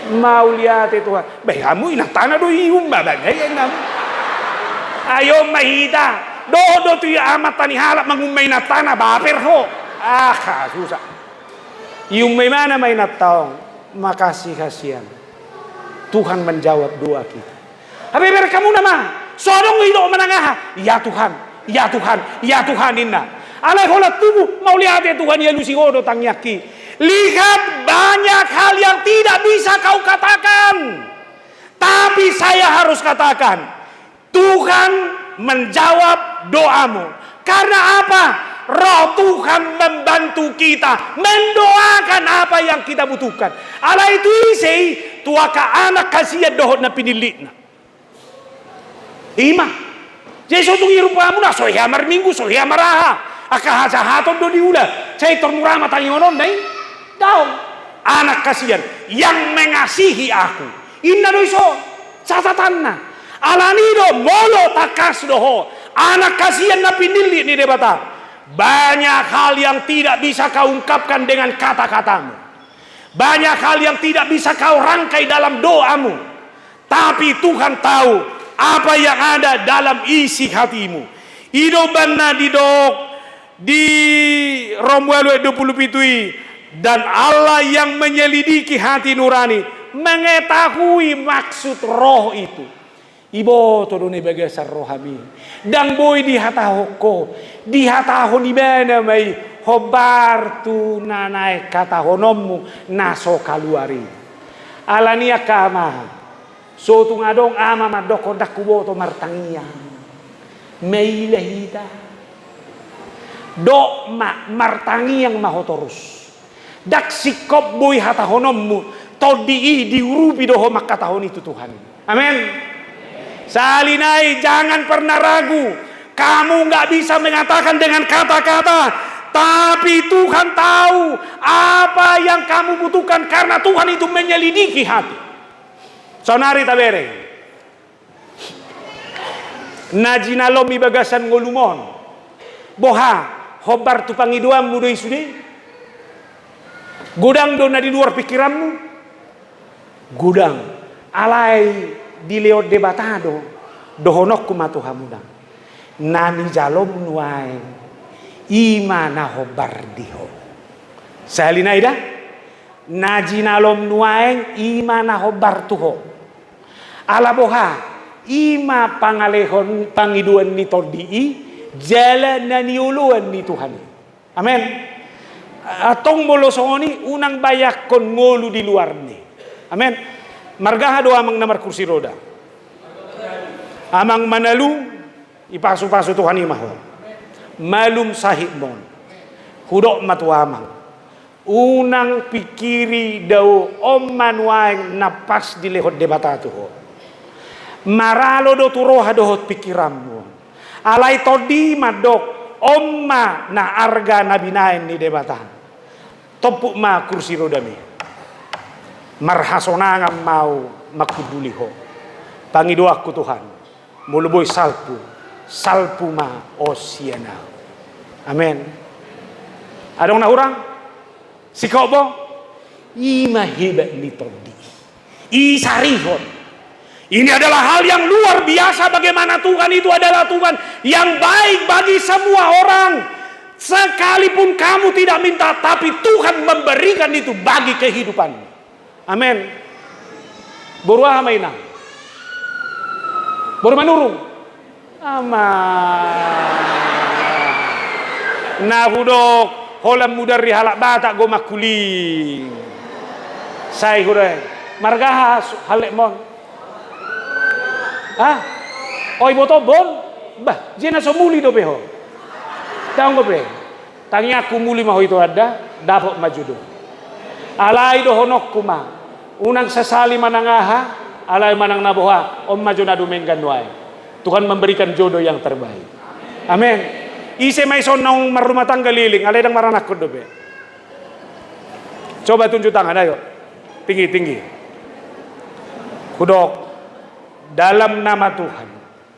"Mauliate, Tuhan." Bah, hamu inantana do ium ma bana i, inna. Ai on ma hita. Dohot do tu amanta ni halak mangumma inantana, baper ho. Aha, susah. Ium ma ibana ma inanta on. Makasih kasihan. Tuhan menjawab doa kita. Hape ibereng hamuna ma, so adong didok manang aha. "Ya Tuhan, ya Tuhan, ya Tuhan," inna. Alai holan tubu, "Mauliate Tuhan, ialusi Ho do tangiangki." Lihat, banyak hal yang tidak bisa kau katakan. Tapi saya harus katakan, Tuhan menjawab doamu. Karena apa? Roh Tuhan membantu kita mendoakan apa yang kita butuhkan. Alai tu ise i? Tu angka anak hasian dohot na pinillitna. I ma. Jadi so tung i rumpamuna, so hea marminggu, so hea maraha. Angka hajahaton do diula. Sai tor mura ma tangiangna i? Daong. Anak hasian yang mengasihi aku. Inna do i so catatanna. Alani do molo tangkas do ho anak hasian na pinillit ni Debata, banyak hal yang tidak bisa kau ungkapkan dengan kata-katamu. Banyak hal yang tidak bisa kau rangkai dalam doamu. Tapi Tuhan tahu apa yang ada dalam isi hatimu. I do umbahen na didok di Rom ualu ayat dua puluh pitu i, dan Allah yang menyelidiki hati nurani mengetahui maksud roh itu. Iboto do na di bagasan roham i. Ndang boi dihatahon ho, dihatahon ibana ma i, hombar tu na naeng hatahononmu na so kaluar i. Alani angka amang, so tung adong ama mandokkon ndang huboto martangiang. Maila hita. Dok ma, martangiang ma ho torus. Ndang singkop boi hatahononmu, tondi i diurupi do ho mangkatahon i tu Tuhan. Amen. Sahali nai, jangan pernah ragu. Kamu nggak bisa mengatakan dengan kata-kata, tapi Tuhan tahu apa yang kamu butuhkan karena Tuhan itu menyelidiki hati. Saonari tabereng. Na jinalom i bagasan ngolum on, boha, hombar tu pangidoanmu do i sude? Godang do na di luar pikiranmu? Godang. Alai dilehon Debata do, dohononku ma tu hamuna. Na nijalom nuaeng, i ma na hombar di ho. Sahali nai da? Na jinalom nuaeng, i ma na hombar tu ho. Ala boha, i ma pangalehon pangidoan ni tondi i, jala na nioloan ni Tuhan i. Amen. Antong molo songon i, unang bayangkon ngolu di luarni. Amen. Marga aha do amang na markursi roda? Amang Manalu, ipasu-pasu Tuhan i ma ho. Malum sahitmon. Hudok ma tu amang. Unang pikiri dao, on ma nuaeng na pas dilehon Debata tu ho. Maralo do tu roha dohot pikiranmu. Alai tondi mandok, on ma na arga na binaen ni Debata. Tompuk ma kursi rodami. Marhasonangan ma au manghunduli ho. Pangidoanku Tuhan, molo boi salpu, salpu ma on sian ahu. Amen. Adong na hurang? Singkop bo? I ma hebat ni tondi i. Isarihon. Ini adalah hal yang luar biasa, bagaimana Tuhan itu adalah Tuhan yang baik bagi semua orang. Sekalipun kamu tidak minta, tapi Tuhan memberikan itu bagi kehidupanmu. Amen. Boru aha ma inang? Boru Manurung? Ama. Na hudok holan mudar di halak Batak go mangkuling. Sai huda. Marga aha halekmon? Hah? Oi, boto bon? Bah, jena so muli dope ho. Tanggo pe. Tangiangku muli ma ho i tu anda, dapot ma jodo. Alai dohononku ma, unang sasali manang aha, alai manang na boha, on ma jo na dumenggan nuaeng. Tuhan memberikan jodoh yang terbaik. Amen. Ise ma ison naung marrumah tangga leleng, alai ndang maranakhon dope. Coba tunjuk tangan, ayo. Tinggi, tinggi. Hudok, dalam nama Tuhan.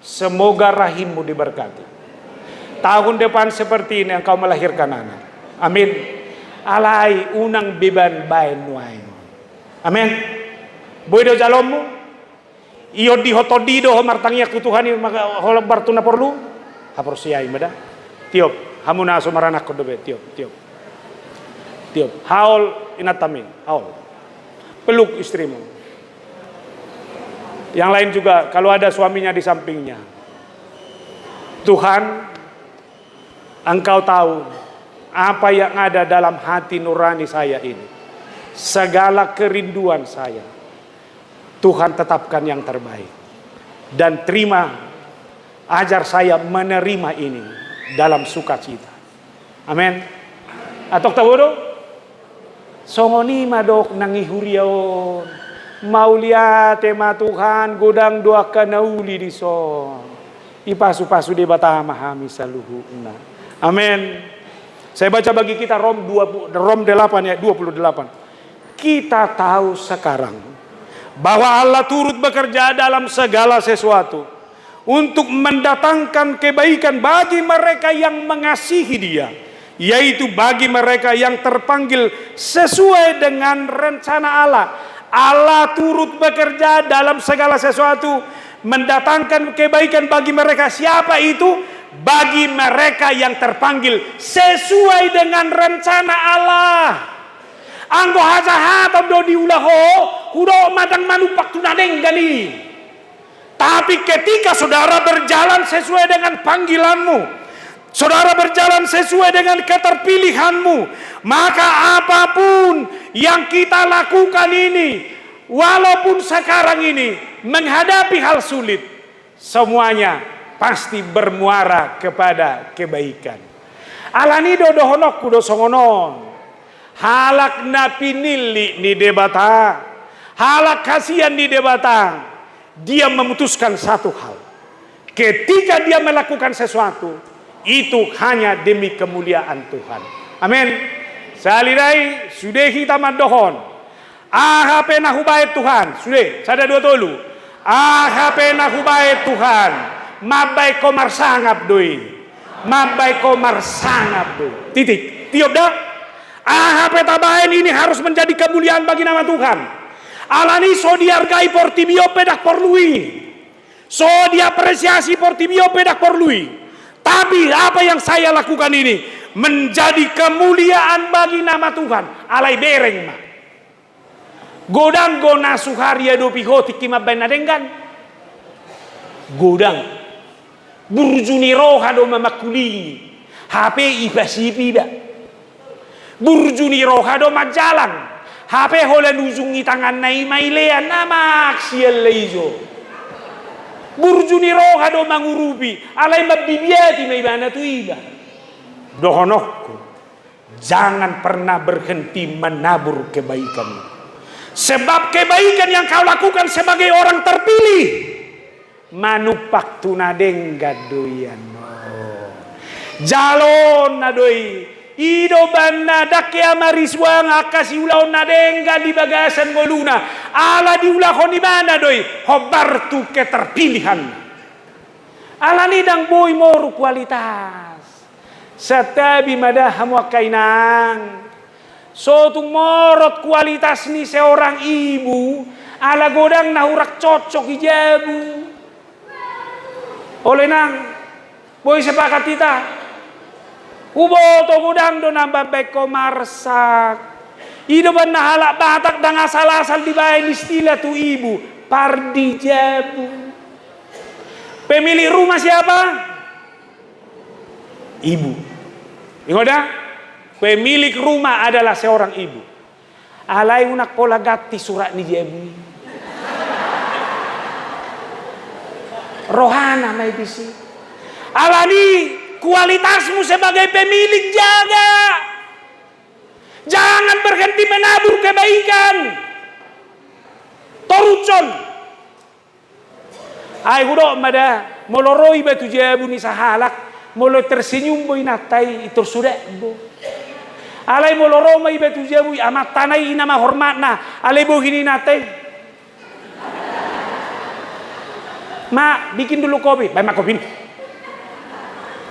Semoga rahimmu diberkati. Tahun depan seperti ini engkau melahirkan anak. Amin. Alai unang beban baen nuaeng. Amin. Boi do jalonmu? Iondihon tondi do ho martangiang tu Tuhan i, maka holan bar tu na porlu. Haporseai ma da. Tiop, hamu na so maranakhon dope, tiop, tiop. Tiop. Haol inantami, haol. Peluk istrimu. Yang lain juga, kalau ada suaminya di sampingnya. Tuhan, Engkau tahu apa yang ada dalam hati nurani saya ini. Segala kerinduan saya. Tuhan, tetapkan yang terbaik. Dan terima, ajar saya menerima ini dalam sukacita. Amen. Antong tabo do? Songon i ma dok nang i huria on. Mauliate ma Tuhan, godang do angka na uli dison. Ipasu-pasu Debata ma hami saluhutna. Amen. Saya baca bagi kita Rom dua puluh, Rom delapan ayat dua puluh delapan. Kita tahu sekarang bahwa Allah turut bekerja dalam segala sesuatu untuk mendatangkan kebaikan bagi mereka yang mengasihi Dia, yaitu bagi mereka yang terpanggil sesuai dengan rencana Allah. Allah turut bekerja dalam segala sesuatu, mendatangkan kebaikan bagi mereka. Siapa itu? Bagi mereka yang terpanggil sesuai dengan rencana Allah. Anggo hajahaton do diula ho, hudok ma ndang manumpak tu na denggan i. Tapi ketika saudara berjalan sesuai dengan panggilanmu, saudara berjalan sesuai dengan keterpilihanmu, maka apapun yang kita lakukan ini, walaupun sekarang ini menghadapi hal sulit, semuanya pasti bermuara kepada kebaikan. Alani do dohononku do songon on. Halak na pinillit ni Debata, halak hasian ni Debata, dia memutuskan satu hal. Ketika dia melakukan sesuatu, itu hanya demi kemuliaan Tuhan. Amin. Sahali nai, sude hita mandohon. Aha pe na hubaen Tuhan, sude, sada dua tolu. Aha pe na hubaen Tuhan, mambaen ho marsangap do i. Mambaen ho marsangap do i. Titik. Tiop da? Aha pe tabaen ini harus menjadi kemuliaan bagi nama Tuhan. Alani so dihargai portibi on pe ndang porlu i. So diapresiasi portibi on pe ndang porlu i. Tapi apa yang saya lakukan ini menjadi kemuliaan bagi nama Tuhan. Alai bereng ma. Godang do na so huadopi ho tingki mambaen na denggan. Godang. Burju ni roha do ma mangkulingi. Hape ipasipi da. Burju ni roha do manjalang. Hape holan ujung ni tanganna i mailean, na maksial ijo. Burju ni roha do mangurupi, alai mambibiati ma ibana tu iba. Dohononku, jangan pernah berhenti menabur kebaikan. Sebab kebaikan yang kau lakukan sebagai orang terpilih, manumpak tu na denggan do i annon. Jalonna do i, I do umbahen na ndang hea marisuang angka siulaon na denggan di bagasan ngoluna, ala diulahon ibana do i hombar tu keterpilihan. Alani ndang boi moru kualitas. Santabi ma da hamu angka inang. So tung morot kualitas ni seorang ibu, ala godang na hurang cocok i jabu. Olo inang, boi sepakat hita. Huboto godang do na mambahen ho marsak. I do umbahen na halak Batak ndang asal-asal dibahen istilah tu ibu, pardijabu. Pemilik rumah siapa? Ibu. Ingot da, pemilik rumah adalah seorang ibu. Alai unang pola ganti surat ni jabu i. Rohana ma i disi. Alani kualitasmu sebagai pemilik jaga. Jangan berhenti menabur kebaikan. Torushon. Ai hudok ma da, molo ro iba tu jabu ni sahalak, molo tersenyum bo inanta i, i tor so dao bo. Alai molo ro ma iba tu jabu i, amanta na i, ina ma hormatna, alai bohi ni inanta i, "Ma, bikin dulu kopi." "Baen ma kopi."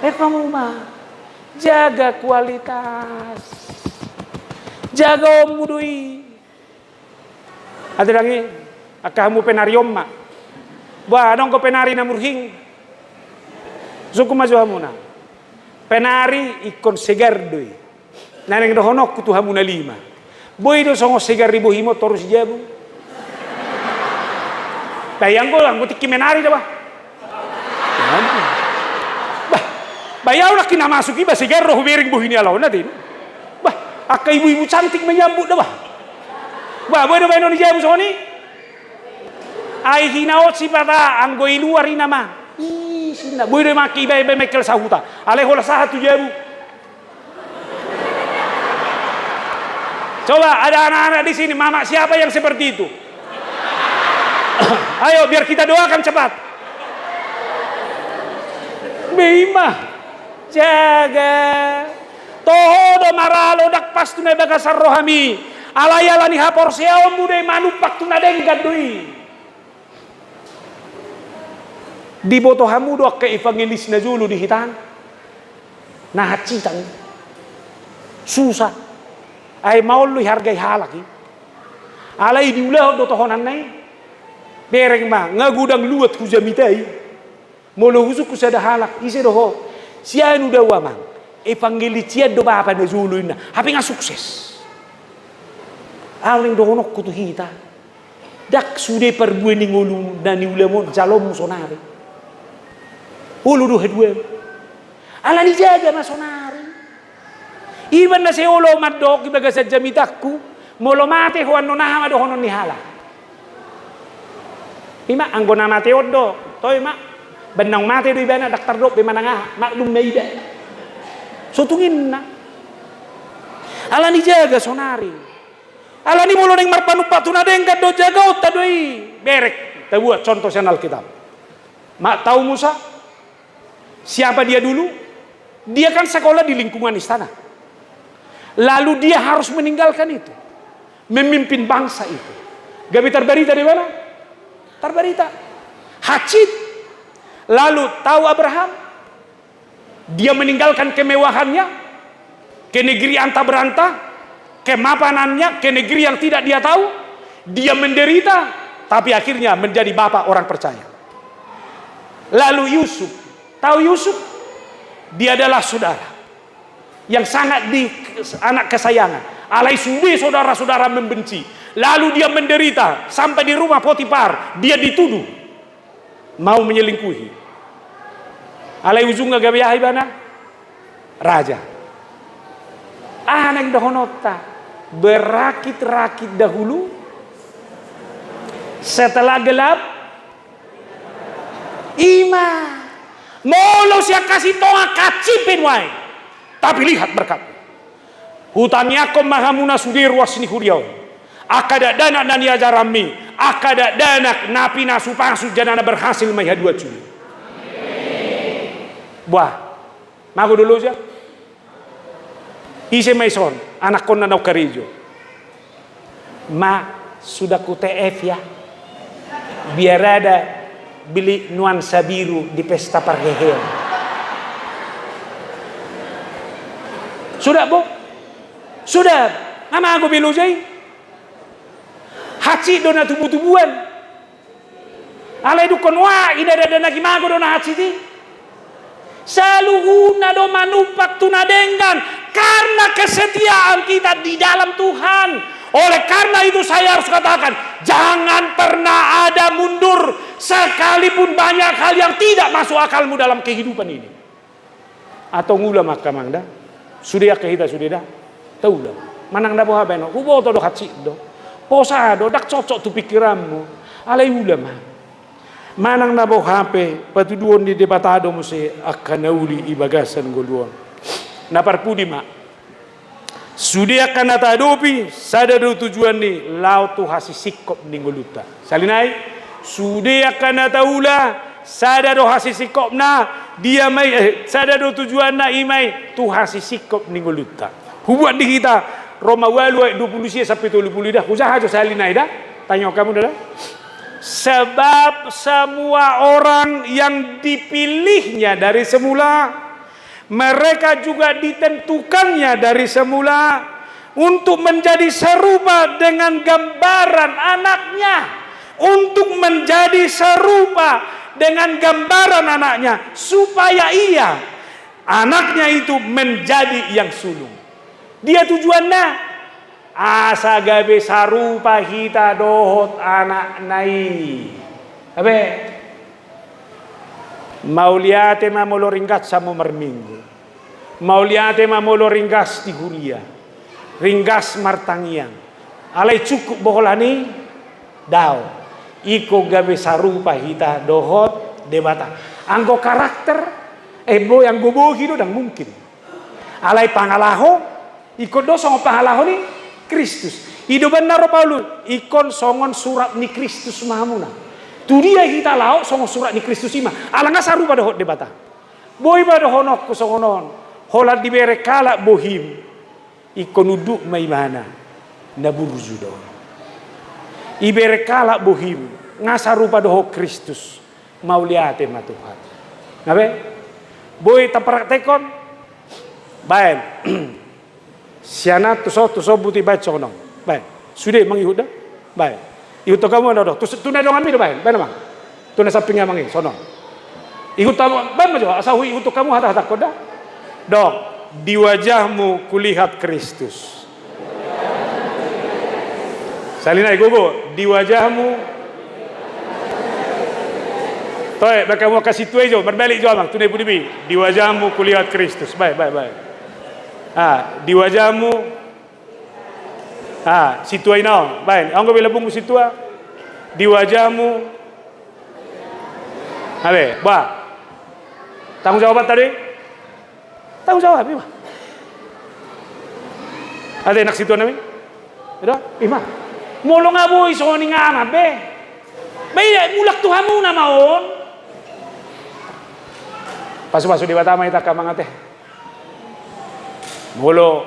Eh, hamu ma jaga kualitas. Jagaonmu do i. Ate dang i, angka hamu penari on ma. Bah, adong do penari na murhing. Sungkun ma jo hamuna. Penari ingkon segar do i. Na naeng dohononku tu hamu na lima. Boi do songon segar ni bohim on torus i jabu? Bah, i anggo, anggo tingki menari da, bah. Bah, bah, i au nangkin na masuk iba segar do hubereng bohi ni alaonna, tin. Bah, angka ibu-ibu cantik menyambut da, bah. Bah, boi do baenon i jabu songon i? Ai hinaon sipata anggo i luar i nama. Ih, sinna. Boi do i mangke iba, iba mengkel sahuta. Alai holan sahat tu jabu. Coba, ada anak-anak di sini, mama siapa yang seperti itu? Ayo, biar kita doakan cepat. Be i ma. Jaga. Toho do maralo ndang pas tu na di bagasan rohami. Alai ala ni haporseaonmu do i manumpak tu na denggan do i. Diboto hamu do angka evangelis na jolo di hita on? Na hansitan. Susah. Ai maol do dihargai halak i. Alai diulahon do tohonanna i. Bereng ma, nga godang luat hujamita i. Molo husungkun sada halak, ise do ho? Si anu do au, amang. Evangelis sian do bapa na jolo, inna. Hape nga sukses. Au naeng dohononku tu hita. Ndang sude parbue ni ngolu na niulamu on jaloonmu sonari. Olo do haduamu. Ala ni jaga ma sonari. Iba na sai olo mandok di bagasan jamitangku, molo mate ho annon, aha ma dohonon ni halak? I ma, anggo na mate on do, toe ma. Ba naung mate do ibana, ndang tardok be manang aha, maklum ma iba. So tung inna. Ala ni jaga sonari. Ala ni molo naeng marpanumpak tu na denggan do, jagaonta do i. Bereng, tabuat contoh sian Alkitab. Ma, tahu Musa? Siapa dia dulu? Dia kan sekolah di lingkungan istana. Lalu dia harus meninggalkan itu. Memimpin bangsa itu. Gabe tarbarita do ibana? Tarbarita. Hansit. Lalu tahu Abraham? Dia meninggalkan kemewahannya, ke negeri anta beranta, kemapanannya, ke negeri yang tidak dia tahu. Dia menderita, tapi akhirnya menjadi bapak orang percaya. Lalu Yusuf, tahu Yusuf? Dia adalah saudara yang sangat di, anak kesayangan. Alai sude saudara-saudara membenci. Lalu dia menderita sampai di rumah Potifar, dia dituduh mau menyelingkuhi. Alai ujungna gabe aha ibana? Raja. Aha naeng dohononta? Berakit-rakit dahulu, setelah gelap, i ma. Molo sian hasintongan, hansit pe nuaeng. Tapi lihat berkat. Hutangiangkon ma hamuna sude ruas ni huria on. Angka dakdanak na niajaranmi, angka dakdanak na pinasupasu jala na berhasil ma i haduan sude. Bah, mago do loja. Ise ma ison, anakkonna naung karejo. Ma, sudah ku T F ya. Biar ada beli nuansa biru di pesta parheheon. Sudah, Bo? Sudah. Nga mago be loja i? Hansit do na tubu-tubuan. Alai dungkon, wah, ida-ida na gimago do na hansit i. Saluhutna do manumpak tu na denggan karena kesetiaan kita di dalam Tuhan. Oleh karena itu saya harus katakan, jangan pernah ada mundur sekalipun banyak hal yang tidak masuk akalmu dalam kehidupan ini. Antong ula ma angka amang da. Sude angka hita sude da. Taula. Manang na boha baen on. Huboto do hansit do. Posa do, ndang cocok tu pikiranmu. Alai ula ma. Manang na boha pe, patuduhon ni Debata do muse angka na uli di bagasan ngolu on. Na parpudi ma. Sude angka na taadopi, sada do tujuanni, laho tu hasisingkop ni ngolunta. Sahali nai, sude angka na taula, sada do hasisingkopna, dia ma i, eh, sada do tujuanna, i ma i tu hasisingkop ni ngolunta. Hubuat di hita Roma ualu ayat dua pulu sia sampe tolu pulu i da, hujaha jo sahali nai da, tangiangku ma da. Sebab semua orang yang dipilihnya dari semula, mereka juga ditentukannya dari semula untuk menjadi serupa dengan gambaran anaknya. Untuk menjadi serupa dengan gambaran anaknya. Supaya ia, anaknya itu menjadi yang sulung. Dia tujuanna, asa gabe sarupa hita dohot anakna i. Abe. Mauliate ma molo ringgas hamu marminggu. Mauliate ma molo ringgas di huria. Ringgas martangiang. Alai cukup do holan i? Daong. Ingkon gabe sarupa hita dohot Debata. Anggo karakter, eh, boi anggo bohi do ndang mungkin. Alai pangalaho, ingkon do songon pangalaho ni Kristus. I do umbahen na ro Paulus, ingkon songon surat ni Kristus ma hamuna. Tu dia hita laho songon surat ni Kristus i ma. Ala nga sarupa dohot Debata. Boi ma dohononku songon on. Holan dibereng halak bohim. Ingkon unduk ma ibana. Na burju do. Ibereng halak bohim. Nga sarupa dohot Kristus. Mauliate ma Tuhan. Nga be? Boi tapraktekhon? Baen. Sian an tuson, tuson buti baen songon on. Baen. Sude mangihut da? Baen. Ihuthon hamu na do. Tu, tu na donganmi do baen. Baen amang. Tu na samping amang i, songon on. Ihuthon hamu, baen ma jo. Asa huihuthon hamu hata-hatangkon da. Dong, di wajahmu kulihat Kristus. Sahali nai, gogo, di wajahmu. Toe, baen hamu angka sintua i jo, marbalik jo amang, tu na di pudi i. Di wajahmu kulihat Kristus. Baen, baen, baen. Ah, di wajahmu. Ah, sintua i na on. Baen, anggo be lambungmu sintua. Di wajahmu. Abe, bah. Tanggung jawab tadi. Tanggung jawab, ima. Ate, anak sintua nami? Eda, ima. Molo nga boi songon i nga ma be. Be, mulak tu hamuna ma on. Pasu-pasu Debata ma hita angka amang ate. Molo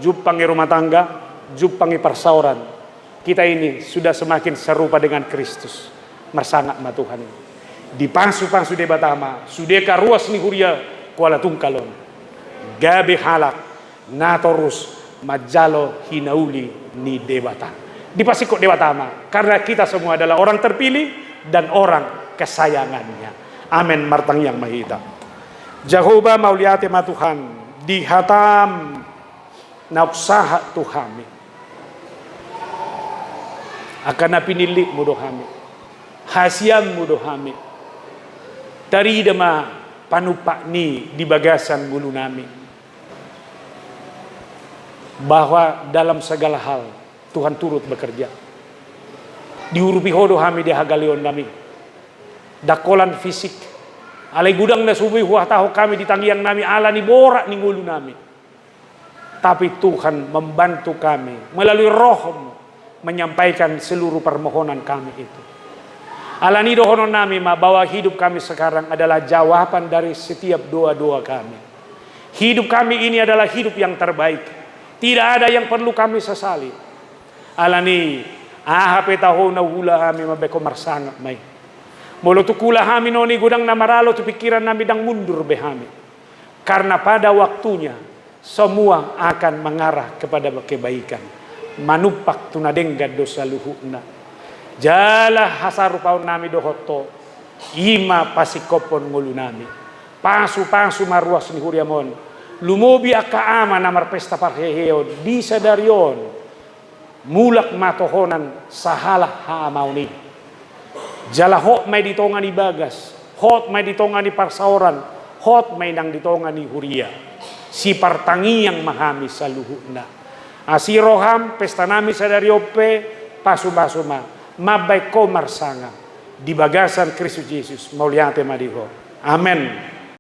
jumpang i rumah tangga, jumpang i parsaoran. Kita ini sudah semakin serupa dengan Kristus. Marsangap ma Tuhan i. Dipasu-pasu Debata ma sude angka ruas ni huria Kuala Tungkal on. Gabe halak na torus manjalo hinauli ni Debata. Dipasingkop Debata ma, karena kita semua adalah orang terpilih dan orang kesayangannya. Amen, martangiang ma hita. Jahowa, mauliate ma Tuhan, di hatam na umsahat tu hami. Angka na pinillitmu do hami. Hasianmu do hami. Tarida ma panumpak ni di bagasan ngolunami. Bahwa dalam segala hal Tuhan turut bekerja. Diurupi Ho do hami di hagaleonnami. Ndang holan fisik. Alai godang na so boi huhatahon hami di tangiangnami ala ni borat ni ngolunami. Tapi Tuhan membantu kami melalui Roh-Mu menyampaikan seluruh permohonan kami itu. Alani i dohononnami ma bahwa hidup kami sekarang adalah jawaban dari setiap doa-doa kami. Hidup kami ini adalah hidup yang terbaik. Tidak ada yang perlu kami sesali. Alani, aha pe tahe na huula hami mambahen Ho marsangap ma i. Molo tung huula hami nuaeng i godang na maralo tu pingkiran nami, ndang mundur be hami. Karena pada waktunya semua akan mengarah kepada kebaikan. Manumpak tu na denggan do saluhutna. Jala hasarupaon nami dohot Ho, i ma pasingkophon ngolu nami. Pasu-pasu ma ruas ni huriam on. Lumobi angka ama na marpesta parheheon di sadari on. Mulak ma tohonan sahalak haamaon i. Jala hot ma i di tonga ni bagas, hot ma i di tonga ni parsaoran, hot ma i nang di tonga ni huria. Sipartangiang ma hami saluhutna. Asi roham, pesta nami sadari on pe, pasu-pasu ma. Mambahen Ho marsangap. Di bagasan Kristus Jesus, mauliate ma di Ho. Amen.